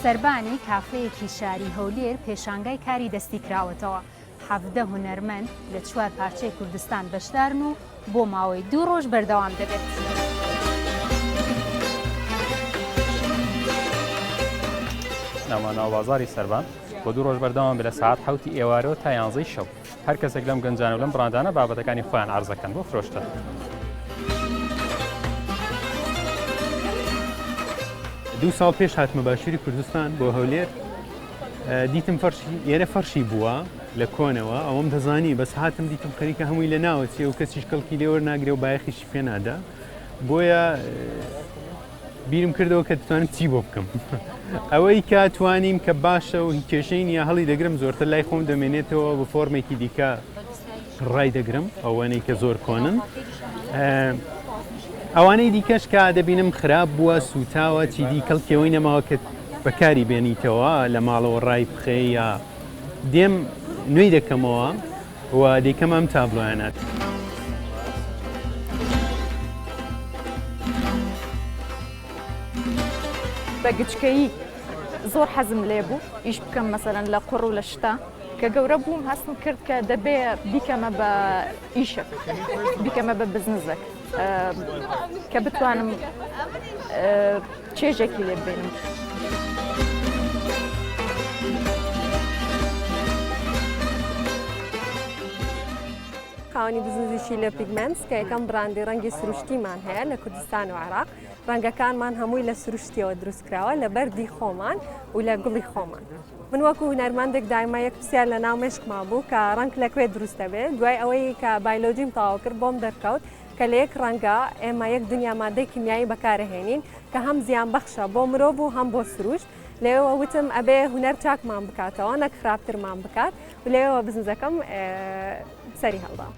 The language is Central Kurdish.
سەربانی کافێیەکی شاری هەولێر پێشانگای کاری دەستی کراوەتەوە، 17 هونەرمەند لە چوار پارچەی کوردستان بەشدارن و بۆ ماوەی دوو ڕۆژ بەردەوام دەبێت. ناومان ناوبازاڕی سەربان بۆ دوو ڕۆژ بەردەوام بێت لە سەعات حەوتی ئێوارەوە تا یانزەی شەو. هەر کەسێک لەم گەنجانە و لەم بڕاندانە بابەتەکانی خۆیان عەرز دەکەن بۆ فرۆشتن. دوو ساڵ پێش هاتمە باشووری کوردستان بۆ هەولێر دیتم فەرشی ئێرە فەرشی بووە لە کۆنەوە ئەوەم دەزانی بەس هاتم دیتم خەریکە هەمووی لە ناوە چیە و کەسیش کەڵکی لێوەرناگرێ و بایەخیشی پێ نادا بۆیە بیرم کردەوە کە دەتوانم چی بۆ بکەم ئەوەی کە توانیم کە باشە و هی کێشەی نییە هەڵی دەگرم زۆرتر لای خۆم دەمێنێتەوە بە فۆرمێکی دیکە ڕای دەگرم ئەوەنەی کە زۆر کۆنن ئەوانەی دیکەش کە دەبینم خراپ بووە سوتاوە چیدی کەڵکیەوەی نەماوە کە بەکاری بێنیتەوە لە ماڵەوە ڕای بخەی یا دێم نوێی دەکەمەوە و دەیکەم ئەم تابلۆیانە. بە گچکەیی زۆر حەزم لێ بوو ئیش بکەم مەسەلەن لە قوڕ و لە شتە کە گەورە بووم هەستم کرد کە دەبێ بیکەمە بە ئیشێک بیکەمە بە بزنزێک کە بتوانم چێژێکی لێ ببینم. خاوەنی بزنزی شیلە پیگمێنتس کە یەکەم بڕاندی ڕەنگی سروشتیمان هەیە لە کوردستان و عێراق، ڕەنگەکانمان هەمووی لە سروشتیەوە دروست کراوە لە بەردی خۆمان و لە گوڵی خۆمان. من وەکو هونەرمەندێک دایما یەک پرسیار لە ناو مێشکما بوو کە ڕەنگ لە کوێ دروست دەبێت، دوای ئەوەی کە بایلۆجیم تەواو کرد بۆم دەرکەوت کە لە یەک ڕەنگە ئێمە یەک دنیا مادەی کیمیایی بەکارەهێنین کە هەم زیانبەخشە بۆ مرۆڤ و هەم بۆ سروشت، لەوێوە وتم ئەبێ هونەر چاکمان بکاتەوە نەک خراپترمان بکات و لەوێوە بزنزەکەم سەری هەڵدا.